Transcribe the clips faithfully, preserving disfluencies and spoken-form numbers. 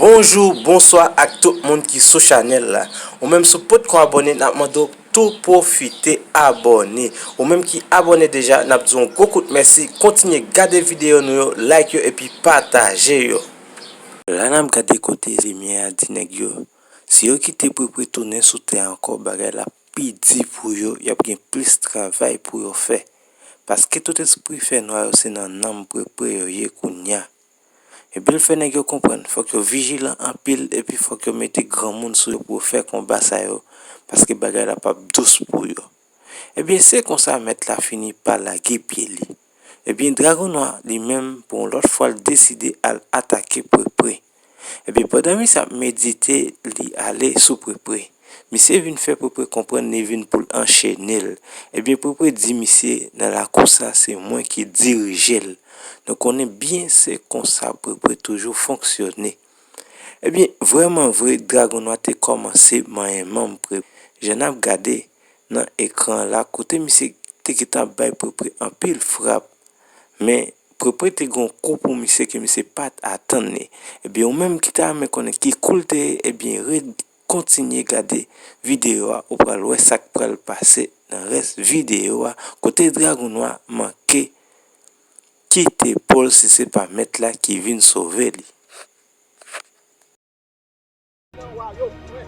Bonjou, bonswa ak tout moun ki sou chanèl la. Ou menm si w potko abòne, n ap mande w tou pwofite abòne. Ou menm ki abòne deja, n ap di w yon gwo kout mèsi. Kontinye gade videyo nou yo, like yo epi pataje yo. La n ap gade kote limyè a di nèg yo, si yo kite Prepre tounen sou tè a ankò, bagay la pi di pou yo, y ap gen plis travay pou yo fè. Paske tout espri fènwa yo se nan nanm Prepre yo ye kounya. Epi l fè nèg yo konprann, fòk yo vijilan anpil epi fòk yo mete granmoun sou yo pou yo fè konba sa yo, paske bagay la p ap dous pou yo. Ebyen, se konsa mèt la fini pa lage pye li. Ebyen, Dragon Nwa, li menm, pou yon lòt fwa, l deside al atake Prepre. Ebyen, pandan misye ap medite, li ale sou Prepre. Misye vin fè Prepre konprann li vin pou l anchene l. Ebyen, Prepre di misye, nan lakou sa, se mwen ki dirije l. Nou konnen byen se konsa Prepre toujou fonksyone. Ebyen, vrèman vre, Dragon Nwa te kòmanse manyen manm Prepre. Jan n ap gade nan ekran la, kote misye te gentan ap bay Prepre anpil frap, men Prepre te gen yon kou pou misye ke misye pa t atann li. Ebyen, ou menm ki ta renmen konnen ki kou l te ye, ebyen, ret kontinye gade videyo a, ou pral wè sa k pral pase nan rès videyo a, kote Dragon Nwa manke kite po l si se pa mèt la ki vin sove li. Nan wa yo, mwen.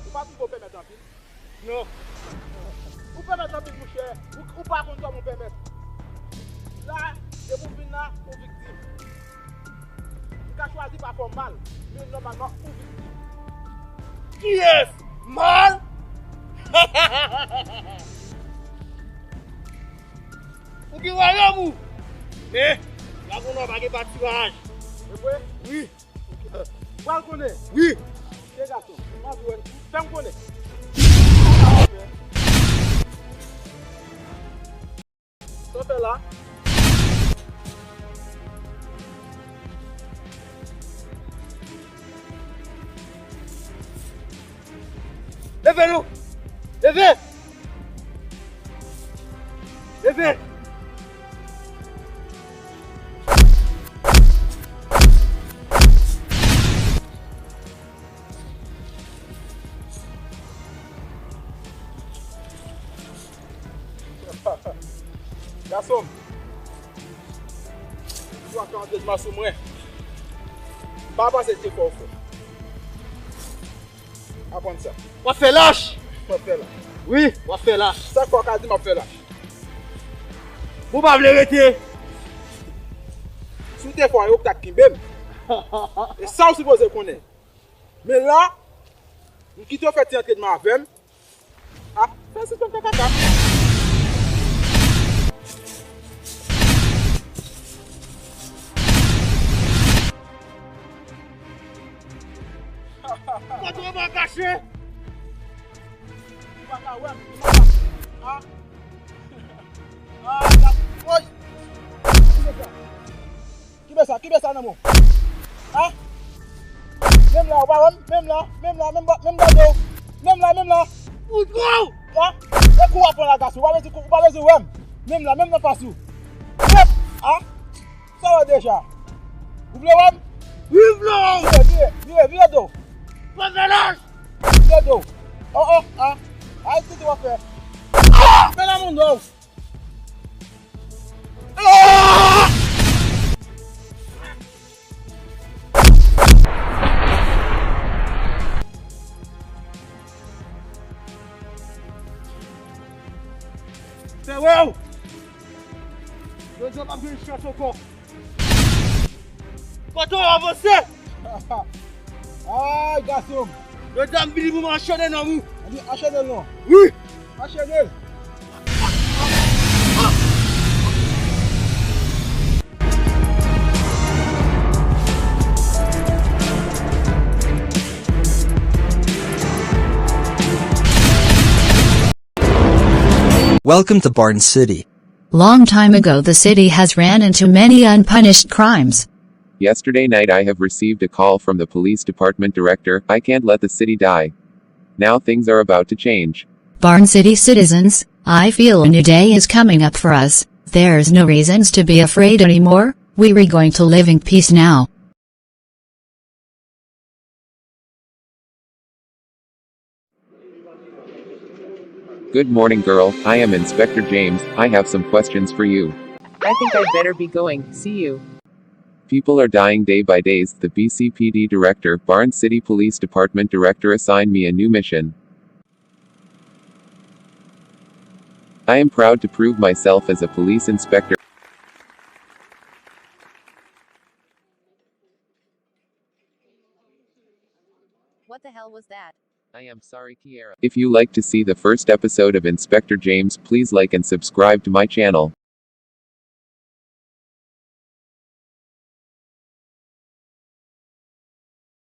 Ou pa twouve w pèmèt anpil? Non. Ou pèmèt anpil, monchè. Ou, ou pa konn kòman w pèmèt. La, depi w vin la, ou viktim. Ou ka chwazi pa fè w mal, men nòmalman, ou viktim. Kiyès? Mal? Ou gen wayòm ou? Men, Dragon Nwa pa gen patiraj. E vre? Wi. Pral konnen. Wi. Ke gason. M anvi wè. Fè m konnen. Sa w fè la? Leve non! Leve! Leve! Gason m, ou ap ka antre mal sou mwen. Pa panse se fò w fè. Aprann sa. W ap fè lach! W ap fè lach. Wi, w ap fè lach. Sa k fè w ka di m ap fè lach? Ou pa vle rete. Si w te fò, ou t ap kenbe m. E sa w sipoze konnen. Men la, m kite w fè ti antrenman avè m. Ah, fè sispann fè kaka. Kote w va kache? Ou pa ka wè m, ou pa ka. Ah. Ah, la, woy. Ki bè sa? Ki bè sa? Ki bè sa nan men w? Ha? Menm la, ou pa wè m? Menm la, menm la, menm bò, menm bò do w. Menm la, menm la. Ou twò! Ha? E kou w ap pran la, gason. Ou pa bezwen, ou pa bezwen wè m. Menm la, menm nan fas ou. Yep! Ha? Sa w wè deja? Ou vle wè m? Wi, m vle wè w! Vire, vire, vire, vire do w. Mwen fè lòj! Vire do w. Oh, oh, ha? Ay, tout w ap fè. Ah! Men nan moun do w. Fè wè w! Jodi a, w p ap gen chans ankò. Kote w avanse? Ay, gason m. Jodi a, m vini pou m anchene nonm ou. Anvi anchene l non. Wi. Anchene l. Welcome to Barn City. Long time ago, the city has ran into many unpunished crimes. Yesterday night I have received a call from the police department director, I can't let the city die. Now things are about to change. Barn City citizens, I feel a new day is coming up for us. There's no reasons to be afraid anymore. We are going to live in peace now. Good morning, girl. I am Inspector James. I have some questions for you. I think I'd better be going. See you. People are dying day by days. The B C P D director, Barnes City Police Department director, assigned me a new mission. I am proud to prove myself as a police inspector. What the hell was that? I am sorry, Kiera. If you like to see the first episode of Inspector James, please like and subscribe to my channel.